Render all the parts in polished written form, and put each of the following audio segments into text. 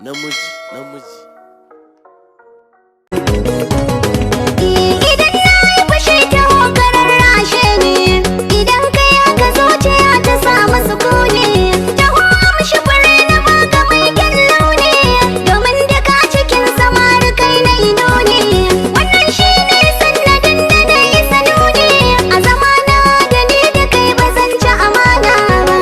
Namiji, namiji. Idan na yi fushi, taho ka rarrashe ni. Idan kai haka, zuciya ta samu sukuni. Taho, amshi fure na baka mai kyan launi, domin duka cikin samari kai na yi nuni. Wannan shine sannadin da na yi sanuni. A zamana da ni da kai, ba zan ci amana ba.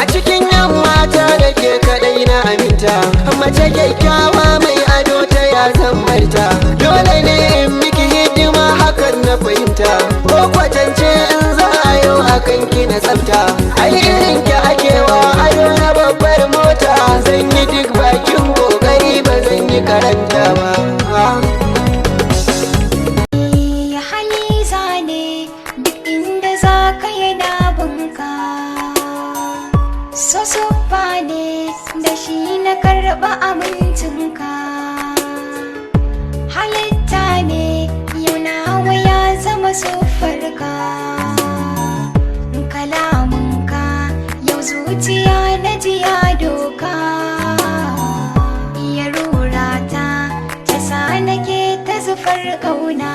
A cikin yan mata da ke kadai na aminta. Mace kyakkyawa mai ado, ta ya zan barta? Dole ne in miki hidima, hakan na fahimta. Ko kwatance in za a yau akan ki na tsafta. Ai irin ki akewa ado na babbar mota. Zan yi duk bakin kokari, ba zan yi karanta ba. Hali zane, duk inda za ka yana bunka. So siffa ne da shi na karɓa amincinka. Halitta ne yau nawa ya zama siffarka. Kalamunka yau zuciya na ji ya doka. Ya rura ta, ta sa nake ta zufar ƙauna.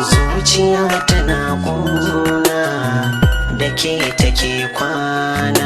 Zuciya tana kuna da ke take kwana.